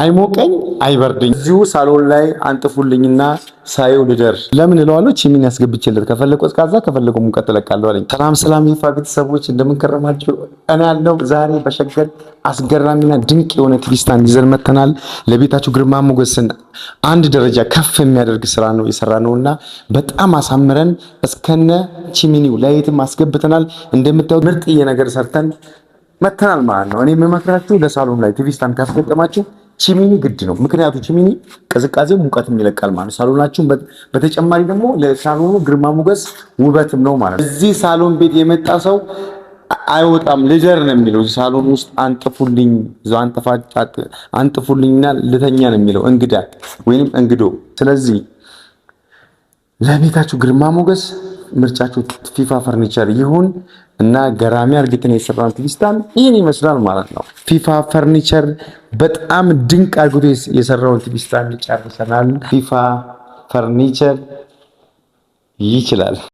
አይሞቀኝ አይበርድኝ። እዚሁ ሳሎን ላይ አንጥፉልኝና ሳየው ልደር። ለምን እለዋለሁ። Chimney ያስገብቼለት ከፈለገ ቀዝቃዛ ከፈለገ ሙቀት እለቃለሁ አለኝ። ሰላም ሰላም፣ ይፋ ቤተሰቦች እንደምን ከረማችሁ? እኔ ያለው ዛሬ በሸገር አስገራሚና ድንቅ የሆነ TV stand ይዘን መተናል። ለቤታችሁ ግርማ ሞገስን አንድ ደረጃ ከፍ የሚያደርግ ስራ ነው የሰራ ነውና በጣም አሳምረን እስከነ chimney ው light ም አስገብተናል። እንደምታዩት ምርጥዬ ነገር ሰርተን መተናል ማለት ነው። እኔ የምመክራችሁ ለሳሎን ላይ TV stand ካስገጠማችሁ chimney ግድ ነው። ምክንያቱ chimney ቅዝቃዜ ሙቀትም ይለቃል ማለት ነው። ሳሎናችሁን በተጨማሪ ደግሞ ለሳሎኑ ግርማ ሞገስ ውበትም ነው ማለት ነው። እዚህ ሳሎን ቤት የመጣ ሰው አይወጣም ልደር ነው የሚለው። ሳሎን ውስጥ አንጥፉልኝ፣ አንጥፉልኝና ልተኛ ነው የሚለው እንግዳ ወይንም እንግዶ። ስለዚህ ለቤታችሁ ግርማ ሞገስ ምርጫችሁ ፊፋ ፈርኒቸር ይሁን እና ገራሚ አርግተን የሰራን TV stand ይህን ይመስላል ማለት ነው። ፊፋ ፈርኒቸር በጣም ድንቅ አርግቶ የሰራውን TV stand ጨርሰናል። ፊፋ ፈርኒቸር ይችላል።